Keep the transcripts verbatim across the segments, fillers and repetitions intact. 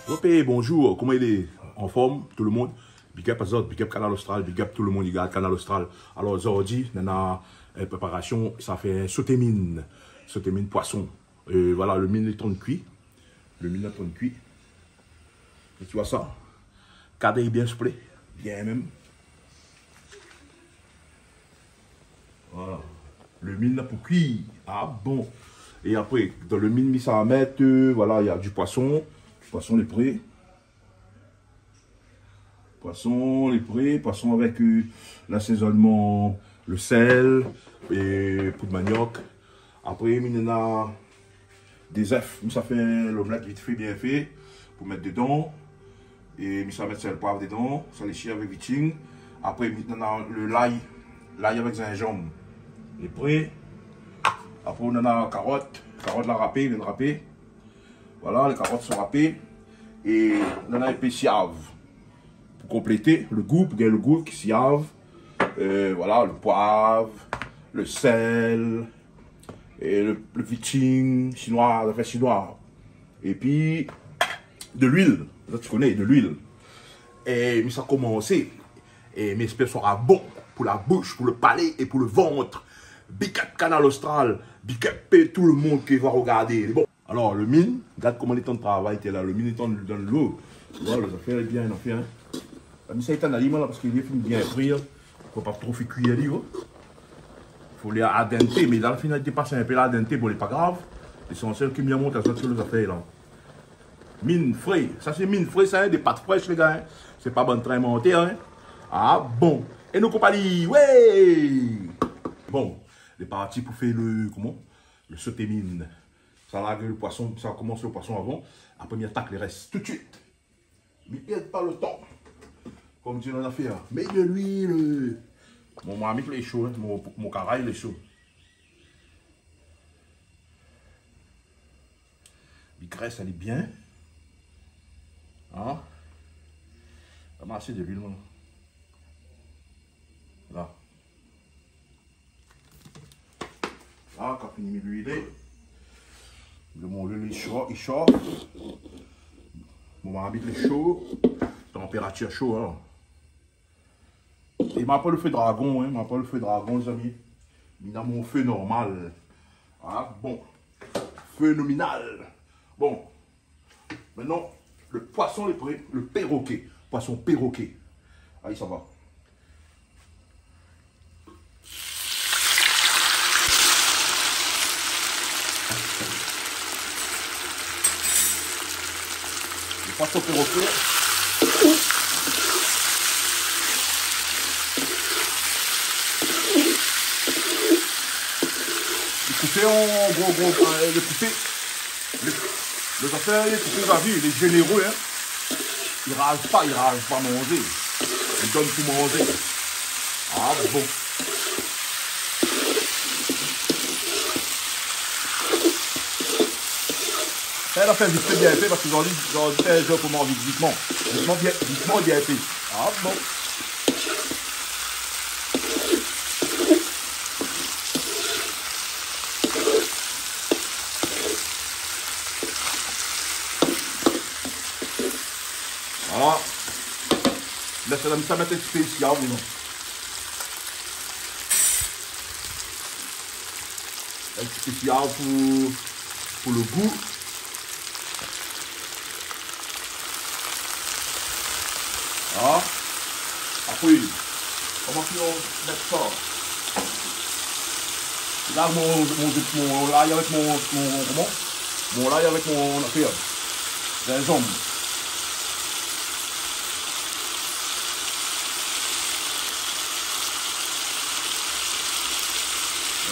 Bonjour, koman i lé ? Anform, tout le monde ? Big up azot, big up Kanal Austral, big up tout le monde i gard Kanal Austral. Alor, zordi, nana, euh, préparasyon, sa fé soté mine. Soté mine poisson. Euh, voilà, le mine lé antrin kui. Le mine lé antrin kui. É ti voi sa ? Kadé bien souplé. Bien mèm. Voilà. Le mine la pou kui. Ah bon. É apré, dan le mine, mi sa mèt, euh, voilà, néna du poisson. Poisson lé pré. Poisson lé pré. Poisson avèk, euh, l'asézonman, le sèl é poud maniok. Apré, mi néna dé zèf. Mi sa fé in lomlèt vit fé, bien fé, pou mèt dedan. É mi sa mèt sèl, poiv dedan, sa lé shé avèk viting. Apré, mi néna le lay, lay avèk zinzanm. Lé pré. Apré, ou néna karot, karot la rapé, bien rapé. Voilà, lé karot son rapé. É ou néna in pé siav. Pou konplété le gou, pou gingn le gou, siav. Euh, voilà, le poiv, le sèl, é le, le viting shinoi, zafèr shinoi. Épi, de luil, sa ti koné, de luil. É mi sa komansé. É mi éspèr sra bon pou la boush, pou le palé é pou le vant. Big up Kanal Austral, big up tout le monde ki va regardé. Bon. Alor, le mine, gard koman li lé antrin travay, té la, le mine lé antrin dan lo. Ou voi, lé zafèr lé bien, an fèt, hein. La, mi sa étinn ali, moin, la, parske li fine bien fri, hein. Fo pa tro fé kui ali, oh. Fo lé al dente, mé la, la fine dépas in pé la dente, bon, lé pa grav. Lésansièl ke mi amont azot lé zafèr la. Mine fré, sa sé mine fré, sa, hein, dé pat frèsh, lé gars, hein. Sé pa bann trin mantèr, hein. Ah bon. É nou konpani, ouais. Bon, lé parti pou fé le, koman ? Le soté mine. Sa larg le poisson, sa komans le poisson avan. Apré, mi atak le rès tout de suite. Mi pèrd pa le tan. Kom di dan lafèr, mèt de luil. Mon marmit lé sho, hein, mon, mon karay lé sho. Mi grès ali bien. Hein ? Ramas de luil, moin. La. La, kan fini mi luilé, mon luil i sho, i sho. Mon marmit lé sho. Tanpératir sho, hein. É ma pa le fé dragon, hein, ma pa le fé dragon, lézami. Mi néna mon fé normal. Ah bon. Fé nominal. Bon. Mintnan, le poisson lé pré, le pérokè. Poisson pérokè. Alé, sa va. Le poisson pérokè. Lé koupé an gro, gro, euh, lé koupé. Lé, lé zafèr, lé koupé, va vi, lé zénéré, hein. I raz pa, i raz pa manzé. I donn pou manzé. Ah bon. Sa, la fé vit fé, bien fé, parske zordi, zordi, sé in zour pou manzé vitman. Vitman, bien, vitman, bien fé. Ah bon. Voilà. La, sa, mi sa mèt in ti pé isi, ah oui, non. In ti pé isi, ah, pou, pou le gou. Hein ? Apré, koman ki nou mèt sa ? La, mon, mon, mon lay avèk mon, mon, koman ? Mon lay avèk mon afèr. Zinzanm.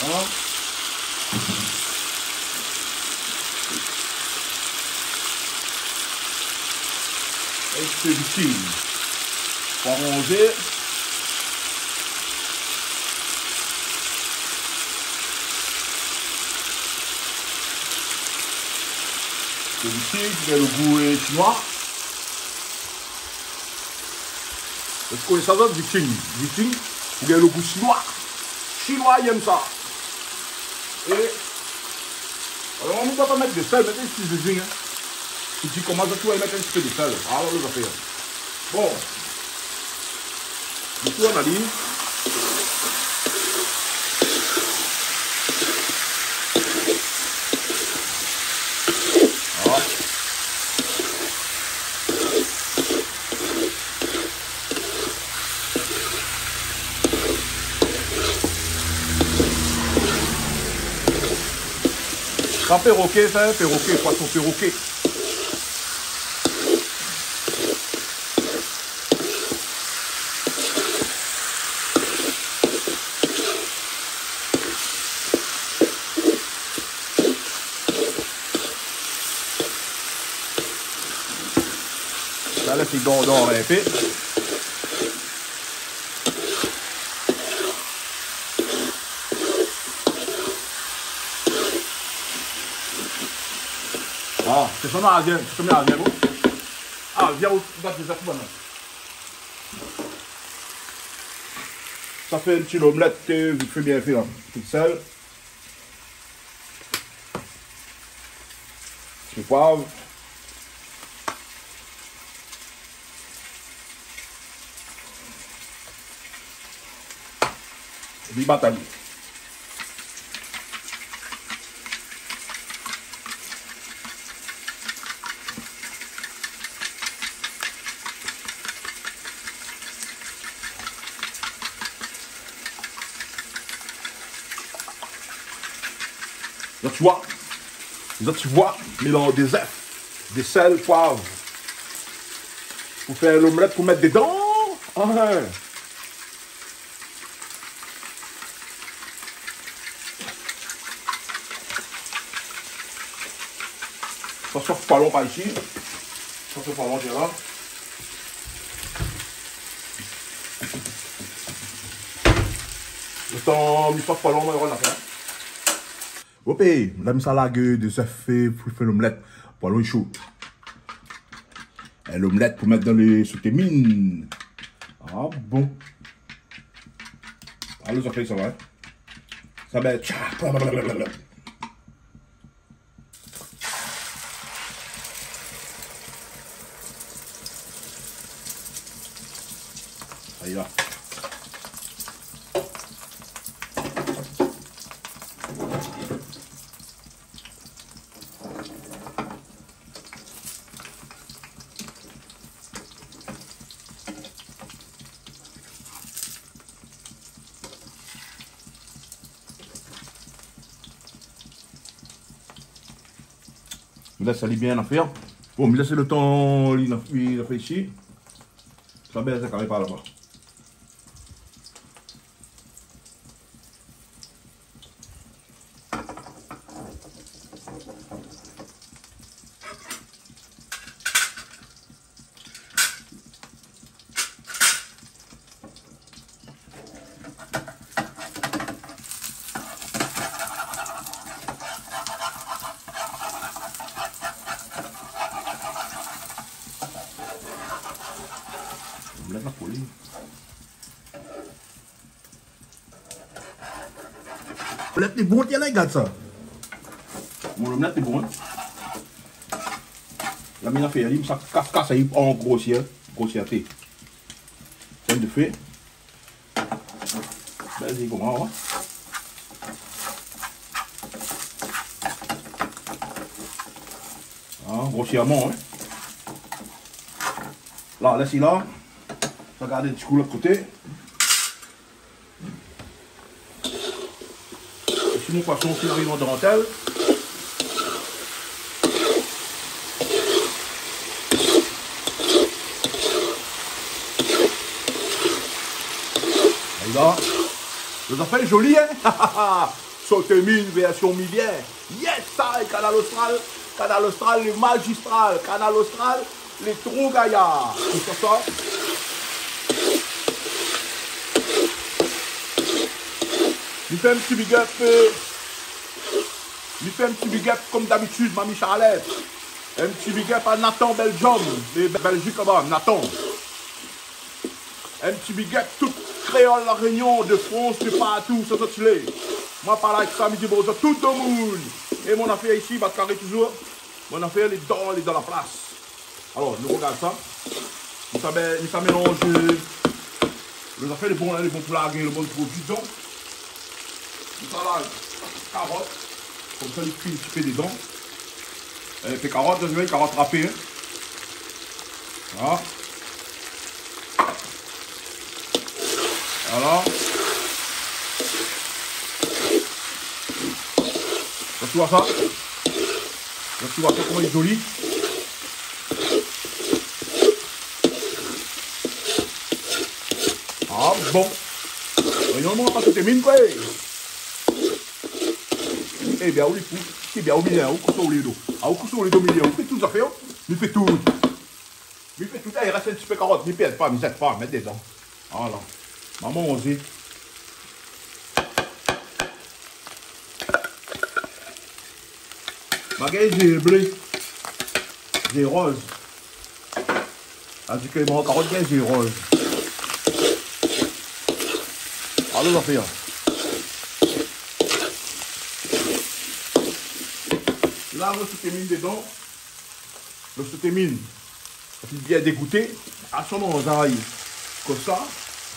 Voilà. Èk sé viting. Pou aranzé. Sé viting, pou gingn le gou, euh, shinoi. Ou koné sa, zot, viting. Viting, pou gingn le gou shinoi. Shinoi i èm sa. É, alor, nou va pa mèt de sèl, mèt in ti zizing, hein. Li di koman sa, ou va mèt in ti pé de sèl. Alor, lé zafèr. Bon. Li tourn ali. Ah. Sa péroké, sa, in, péroké, poison péroké. La, la, sé dor, dor, in pé. Ah, sé son azien, sé son azien, bon. Ah, vien, ou va déza tout bann. Sa fé in ti lomlèt, euh, vit fé, bien fé, la. Tout sèl. Ti poiv. Li bat ali. Zot i voi, zot i voi, mélanz dé zèf, dé sèl, poiv. Pou fé lomlèt, pou mèt dedan. Ah, in. Sa sof pa lon par isi. Sa sof pa lon, tiens, la. Lo tan li sof pa lon, nou va fé. Oké, la mi sa larg dé zèf fé, pou fé lomlèt. Poison sho. É lomlèt pou mèt dan lé soté mine. Ah bon. Alor, sa fé sa, ouais. Sa bèl. Tcha. Ayi la. Mi lès ali bien afèr. Bon, mi lès lo tan li na, li na fé isi. Sa bèl, sa karé par laba. Lomlèt la kolé. Lomlèt lé bon, tiens, la, gard sa. Mon lomlèt lé bon, in. La mi na fé ali, sa kas, kas ali an grosièr, grosièrté. Sèl de fé. Bèl, sé koman, in. Ah, grosièrman, in. La, lès ali la. Sa gard in ti kou lot koté. Isi mon poison fine ariv an dantèl. Ayi la. Zot i voi, zoli, in? Soté mine, vèrsion milièr. Yes, sa, Kanal Austral. Kanal Austral, le magistral. Kanal Austral, lé tro gayar. Ou sa sa? Mi fé in ti big up, euh, mi fé in ti big up, kom dabitid, Mami Charlette. In ti big up a Nathan Belgium, de Bèlzik laba, Nathan. In ti big up tout kréol La Rényon, de Frans, de partou, sa, sa, ti lé. Moin parl avèk sa, mi di bonzour tout domoun. É mon afèr isi, bat karé touzour. Mon afèr lé dan, lé dan la plas. Alor, nou rogard sa. Nou sa mé-, nou sa mélanz, euh, lé zafèr lé bon la, lé bon pou la gingn, lé bon pou vidan. Nou sa la, karot. Konmsa, li kui in ti pé dedan. Euh, sé karot, zot i voi, karot rapé, hein. Voilà. Voilà. Zot i voi sa ? Zot i voi sa koman li lé zoli ? Ah bon. Voyons, mon, pa soté mine, koi. Eh bien, ou li pou. Eh bien, ou bien, ou koup sa, ou lé do. Ah, ou koup sa, ou lé do, mi lé, ou fé tout zafèr, ou. Mi fé tout. Mi fé tout, i rès in ti pé karot, mi pèrd pa, mi zèt pa, mèt dedan. Voilà. Maman, on zé. Bagay zé blé. Zé roz. A di ke mon karot gingn zé roz. Alé, zafèr. La, nou sa mèt dedan. Lo soté mine. Sa fine bien dégouté. A son manzay. Konmsa.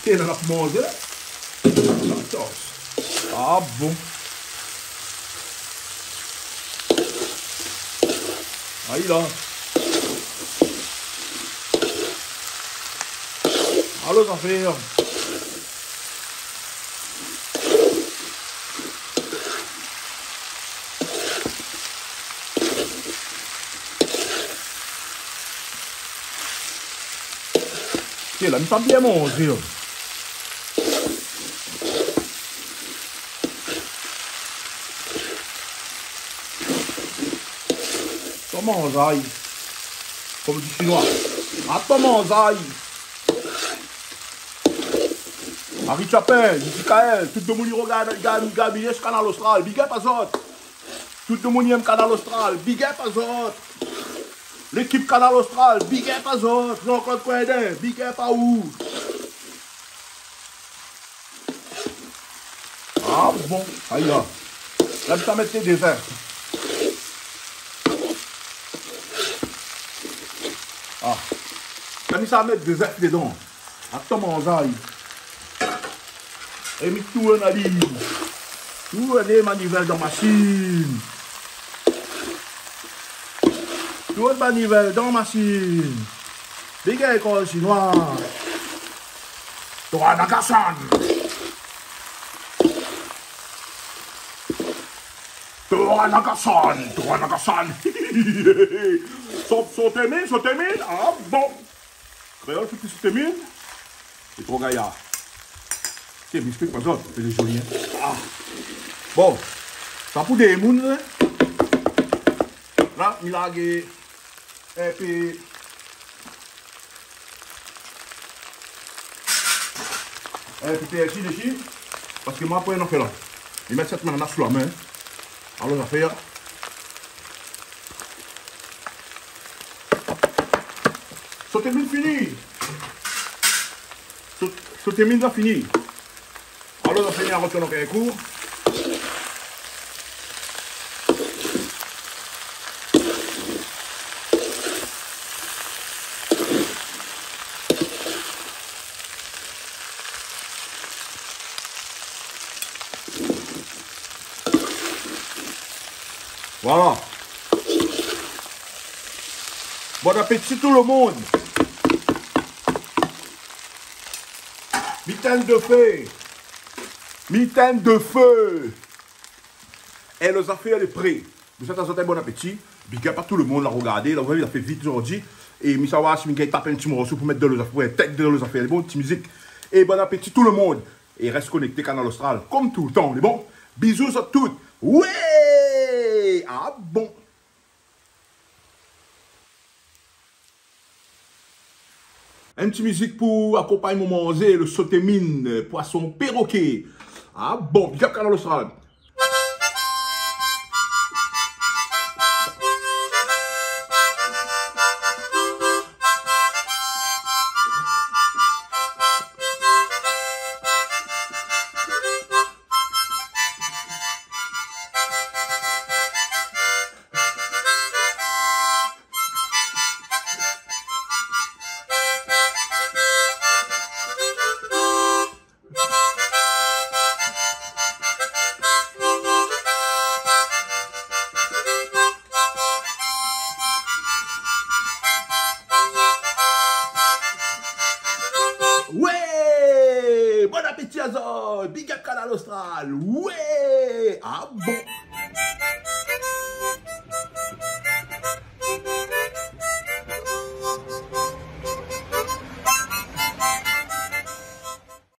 Té, la, la pou manzé. La tos. Ah bon. Ayi la. Alor, zafèr. Té, la, mi sa bien manzé, la. Ton manzay. Konm di sinoi. A ton manzay. Marie Chapin, Mikaël, tout demoun i rogard, i gard, i gard, i gard Kanal Austral. Big up azot. Tout demoun i èm Kanal Austral. Big up azot. Lékip Kanal Austral. Big up azot. Jean-Claude Coindin. Big up a ou. Ah bon. Ayi la. La, mi sa mèt dé zèf. Ah. La, mi sa mèt dé zèf dedan. Atann, manzay. É mi tourn ali. Tourn manivèl dan masine. Tourn manivèl dan masine. Big up lékol sinoi. Toranakasan. Toranakasan. Toranakasan. Sot, soté mine, soté mine. Ah bon. Kréol, fo ti soté mine. Lé tro gayar. Té, mi ésplik pa zot, lé zoli, hein. Ah. Bon. Sa pou dé moun, hein. La, mi larg in pé, in pé pèrsi dési. Parske moin, apré, nou fé la. Mi mèt sèt manana sou la min. Alor, zafèr. Soté mine fini. Sot-, soté mine la fini. Alor, nou fé in rotourn ankor in kou. Voilà. Bon apéti tout le monde. Mi tinn de fé. Mi tinn de fé. É lo zafèr lé pré. Bon apéti. Big up a tout le monde la rogardé. La, zot i voi, la fé vit zordi. É mi sa oir si mi gingn tap in ti morso pou mèt dan lo zafèr, pou tèt dan lo zafèr. Bon, ti mizik. É bon apéti tout le monde. É rès konékté Kanal Austral, konm toultan, lé bon. Bizou zot tout. Wé! Ah bon. In ti mizik pou akonpagn mon manzé, lo soté mine, poison perroquet. Ah bon, big up Kanal Austral. Austral, ouais. Ah bon ?